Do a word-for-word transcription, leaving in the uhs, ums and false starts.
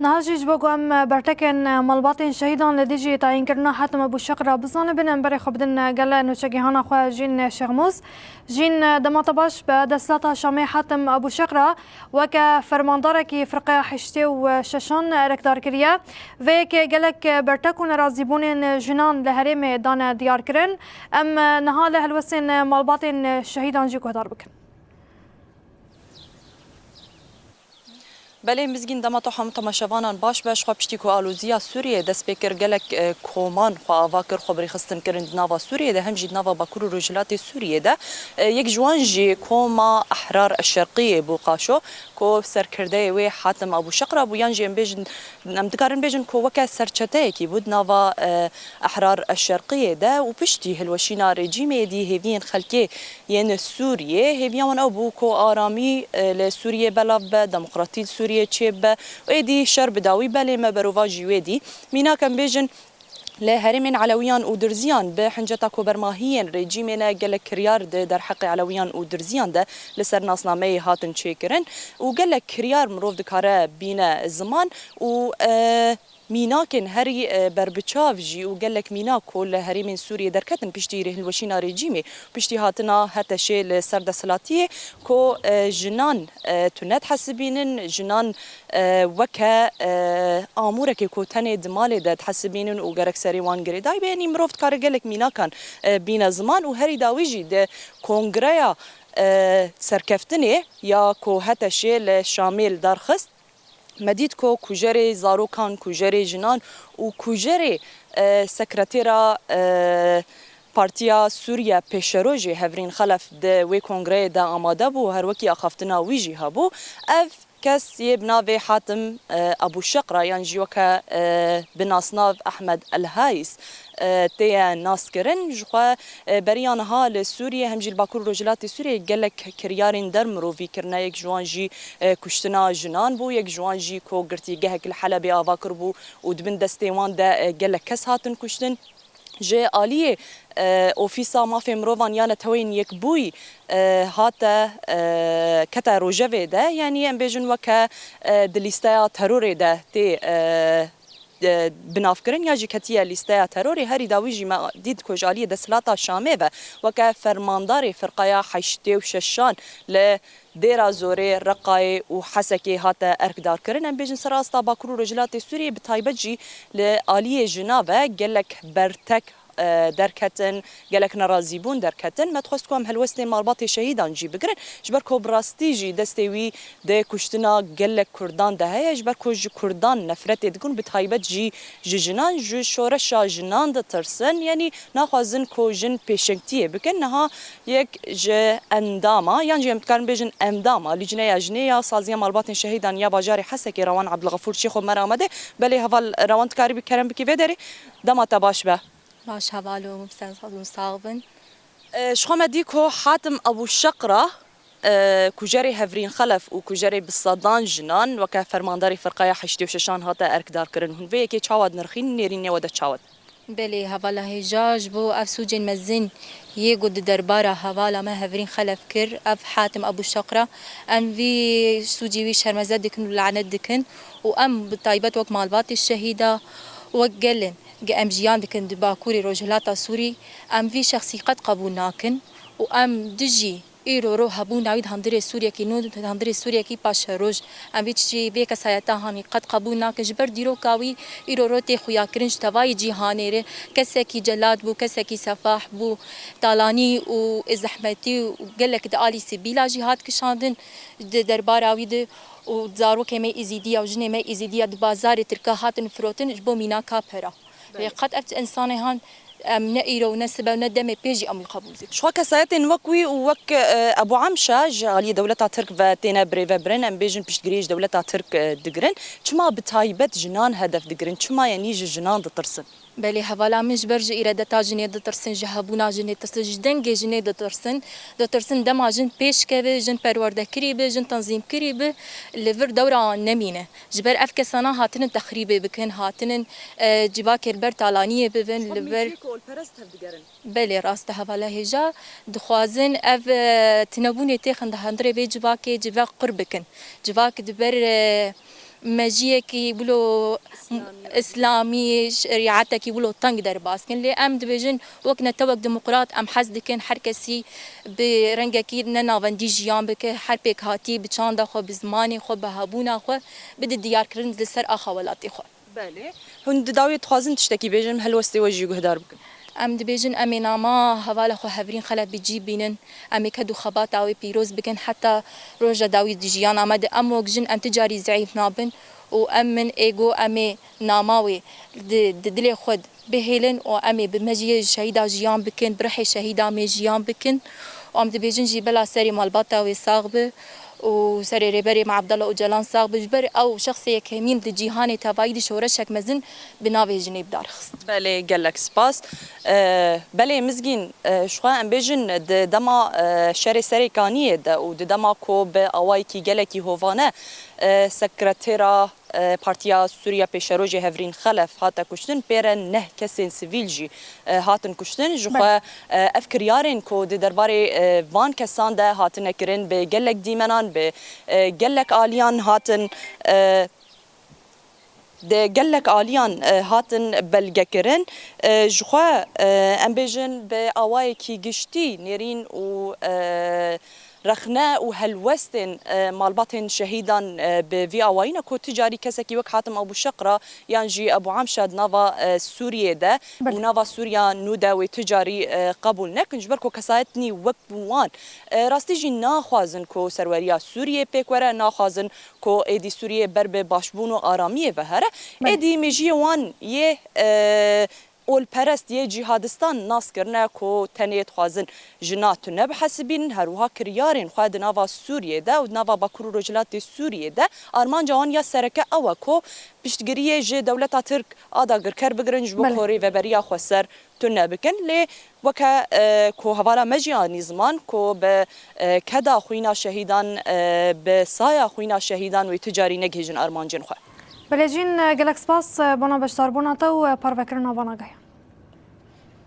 Niha jî ji bo ku em bertekên malbatên şehîdan li dijî tayînkirina Hatim Ebû Şeqra bizanibin, em berê xwe bidin gele nûçegihana xwe Jîn Şêxmûs. Jîn, dema te baş be, desthilata Şamê Hatim Ebû Şeqra weke fermandarekî Firqeya Heştê û Şeşan erekdar kiriye. Vê yekê gelek bertek û nerazîbûnên jinan li herêmê dane diyarkirin. Em niha li helwestên malbatên şehîdan jî guhdar bikin. Belê Mizgîn, dema tu hemû temaşevanan baş be. Ji xwe piştî ku aloziya Sûriyê dest pê kir, gelek, e, koman xwe ava kir, xwe bi rêxistin kirin di nava Sûriyê de, hem jî di nava Bakur û Rojhilatê Sûriyê de. E, yek ji wan jî Koma Ehrar Eşşerqiyê bû, Qaşo, ku serkirdeyê wê Hatim Abû Şeqra bû, yan jî em bêjin, em dikarin bêjin ku weke serçeteyekî bû di nava, e, Ehrar Eşşerqiyê de û piştî hilweşîna rejîmê êdî hêviyên xelkê yên Sûriyê, hêviya wan ew bû ku aramî, e, li Sûriyê belav be, demokratî li Sûriyê çêbibe û êdî şer bi dawî be, lê me berovajî wê dî. Mînak em bêjin, li herêmên Elewiyan û Dirziyan bi hinceta kobermahiyên rejîmê ne gelek kiryar di derheqê Elewiyan û Dirziyan de li ser nasnameyê hatin çêkirin û gelek kiryar mirov dikare bîne ziman û, e, mînakên herî, e, berbiçav jî û gelek mînak ku li herêmên Sûriyê derketin piştî hilweşîna rejîmê, piştî hatina HTŞ'ê li ser desthilatiyê, ku, e, jinan, e, tune dihesibînin, jinan, e, weke, e, amûrekê ku tenê di malê de dihesibînin û gerek serê wan girêdayî be. Yanî mirov dikare gelek mînakan, e, bîne ziman û herî dawî jî di kongreya, e, serkeftinê ya ku HTŞ'ê li Şamê li dar xist, me dît ku kujerê zarokan, kujerê jinan û kujerê, e, sekretêra, e, Partiya Sûriye Pêşerojê Hevrîn Xelef di wê kongreyê de amade bû, her wekî axaftina wî jî hebû. Ev kes yê bi navê Hatim, e, Abû Şeqra, yan jî weke, e, bi nasnav Ehmed El Hayis, e, tê ye naskirin. Ji xwe, e, beriya niha li Sûriyê hem jî li Bakur û Rojhilatê Sûriyê gelek kiryarên der mirovî kirine. Yek ji wan jî, e, kuştina jinan bû, yek ji wan jî ku girtîgehek li Helebê ava kiribû û di bin destê wan de, e, gelek kes hatin kuştin. Ji aliyê, e, Ofîsa Mafê Mirovan ya Neteweyên Yekbûyî, e, hate, e, kete rojevê de, yanî em bêjin weke, e, di lîsteya terorê de tê, e, e, binavkirin ya jî ketiye lîsteya terorê. Herî dawî jî me dît ku ji aliyê desthilata Şamê ve weke fermandarê firqeya heştê û şeşan li Dêra Zorê, Reqayê û Hesekê hate erkdarkirin. Em bêjin ser asta Bakur û Rojhilatê Sûriyê, bi taybet jî li aliyê jina ve gelek bertek, e, derketin, gelek nerazîbûn derketin. Me dixwest ku em helwestên malbatê şehîdan jî bigirin, ji ber ku bi rastî jî destê wî di kuştina gelek Kurdan de heye, ji ber ku ji Kurdan nefretê dikin, bi taybet jî ji jinan, ji şoreşa jinan ditirsin. Yanî naxwazin ku jin pêşengtiyê bikin. Niha yek ji endama, yan jî em dikarin bêjin endama Licneya Jinê ya Saziya Malbatên Şehîdan ya bajarê Hesekê, Rewan Ebdulxefûr Şêxo me re amade. Belê heval Rewan, dikarî bi kerem bikî vê derê. Dema te baş be. Baş heval û sen sağ bin. E, ji xwe me dî ku Hatim Ebû Şeqra, e, kujerê Hevrîn Xelef û kujerê bi sedan jinan weke fermandarê firqeya heştê û şeşan hate erkdarkirin. Hûn vê yekê çawa dinirxînin, nêrînê we de çawa? Belê, hevala hêja, ji bo ev sûcên mezin yê ku di derbara hevala me Hevrîn Xelef kir, ev Hatim Ebû Şeqra, em vî sûcî wî şermeze dikin û lanet dikin û em bi taybet wek malbatê şehîda, wek gelin, ge em jiyan dikin di Bakurê Rojhilata Sûrî, em vî şexsî qet qebûl nakin û em dijî îro ro hebûna wî di hundirê Sûriyekî nû, di hundirê Sûriyekî paşeroj, em vî tiştî, vê kesayeta hanî qet qebûl nakin. Ji ber dîroka wî îro ro tê xuyakirin ji tevayî cîhanê re. Kesekî celat bû, kesekî sefah bû, talanî û zehmetî û gelek di alî sivîla jî hat kişandin di derbara wî de û zarokê me Êzîdiya û jinê me Êzîdiya di bazarê Tirka hatin firotin ji bo mînaka pera. Belê. Qet ev insanê han em ne îro û ne sibe û ne demê pê jî em wî qebûl dikin. Ji xwe kesayetên wek wî û wek, e, Ebû Emşa ji aliyê dewleta Tirk ve têne birêvebirin, em bêjin piştgiriyê ji dewleta Tirk, e, digirin. Çima bi taybet jinan hedef digirin? Çima yanî ji jinan ditirsin? Belê, hevala min ji ber ji îredeta jinê ditirsin, ji hebûna jinê ditirsin, ji dengê jinê ditirsin. Ditirsin dema jin pêş keve, jin perwerdekirî be, jin tenzîmkirî be, li vir dewra wan nemîne. Ji ber ev kesana hatinin texrîbê bikin, hatinin, e, civakê li ber talaniyê bibin, li ber. Xwe mîtiyê ku olperest tevdigerin. Belê, rast e, hevala hêja. Dixwazin ev, e, tinebûnê têxin di hundirê vê civakê, civak qur bikin. Civak di ber, e, mejiyekî wilo îslamî, şerîetekî wilo teng derbas kin. Lê em dibêjin wek netewek demokrat em hez dikin her kesî bi rengekî ne navendî jiyan bike, her pêkhatî bi çanda xwe, bi zimanê xwe, bi hebûna xwe bide diyarkirin li ser axa welatê xwe. Belê. Hûn di dawiyê dixwazin tiştekî bêjin, helwestê we jî guhdar bikin. Em dibêjin em ê nama hevala xwe Hevrîn Xelef bi cî bînin, em ê ked û xebata wê pîroz bikin heta roja dawî di jiyana me de. Em wek jin em ti carî zeîf nabin û em min ê go em ê nama wê di, di dilê xwe bihêlin û em ê bi mejiyê şehîda jiyan bikin, bi rihê şehîda me jiyan bikin. Û em dibêjin jî bela serê malbata wê sax bi û serê Rêberê me Abdullah Ocalan sax bi. Ji ber ew şexsê yekemîn di cîhanê tevayî di şoreşek mezin bi navê jinê bi dar xist. Belê, gelek spas. E, belê Mizgîn, e, ji xwe em bêjin di dema, e, şerê Serêkaniyê de û di dema ku bi awayekî gelekî hovane, e, sekretera, e, Partiya Sûriya Pêşerojê Hevrîn Xelef hate kuştin, pê re neh kesên sivîl jî, e, hatin kuştin. Ji xwe, e, ev kiryarên ku di derbarê, e, van kesan de hatine kirin, bi gelek dîmenan, bi, e, gelek aliyan hatin, e, di gelek aliyan, e, hatin belgekirin. E, ji xwe, e, em bêjin bi awayekî giştî nêrîn û, e, rexne û helwestên, e, malbatên şehîdan, e, bi vî awayî ne ku ti carî kesekî wek Hatim Abu Şeqra yan jî Abu Amşa di nava, e, Sûriyê de Belê. û nava Sûriya nû de wê ti carî, e, qebûl nekin, ji ber ku kesayetnî wek wan, e, rastî jî naxwazin ku serweriya Sûriyê pêk were, naxwazin ku êdî Sûriyê ber bi başbûn û aramiyê ve here. Belê. Êdî mêjiyê wan yê, e, olperest, yê cîhadistan nas kirine ku tenê dixwazin jina tune bihesibînin, her wiha kiryarên xwe di nava Sûriyê de û di nava Bakur û Rojhilatê Sûriyê de armanca wan ya sereke ew e ku piştgiriyê ji dewleta Tirk a dagirker bigirin, ji bo Belê. ku rêveberiya xweser tune bikin. Lê weke, e, ku hevala me jî anî ziman ku bi, e, keda xwîna şehîdan, e, bi saya xwîna şehîdan wê ti carî negihêjin armancên xwe. Belê Cîn, gelek spas bona beşdarbûna te û parvekirina van agahiyan.